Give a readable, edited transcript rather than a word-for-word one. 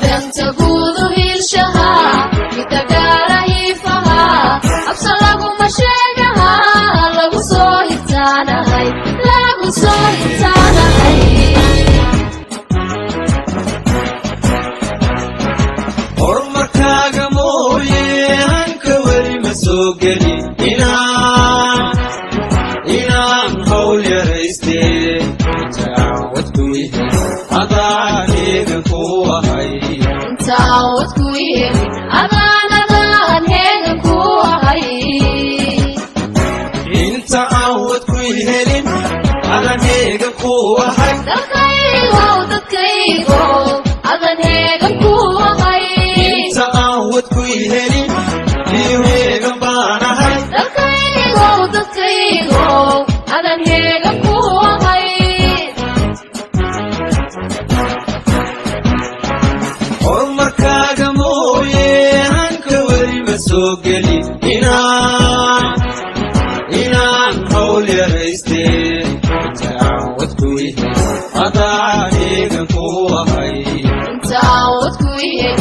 Danta guudu hiilshahaa, midda gaara hiifahaa, habsa laguma sheegahaa, lagu soo hirtaanahay, lagu soo hirtaanahay. Horumarkaaga mooye hanka weli ma soo geli inaan hawl yarayste. Intaan wadku helin adaan heegan ku ahay. Intaan wadku helin adaan heegan ku ahay. Inta aan wadku helin adaan heegan ku ahay. Dalkaygow, dadkaygow, adan heegan ku ahay. Inta aan wadku helin iyo heegan baan ahay. Dalkaygow, dadkaygow, adan heegan ku ahay. Horumarkaaga mooye hanka weli ma soo geli inaan hawl yarayste. Intaan wadku helin adaan heegan ku ahay. Intaan wadku helin.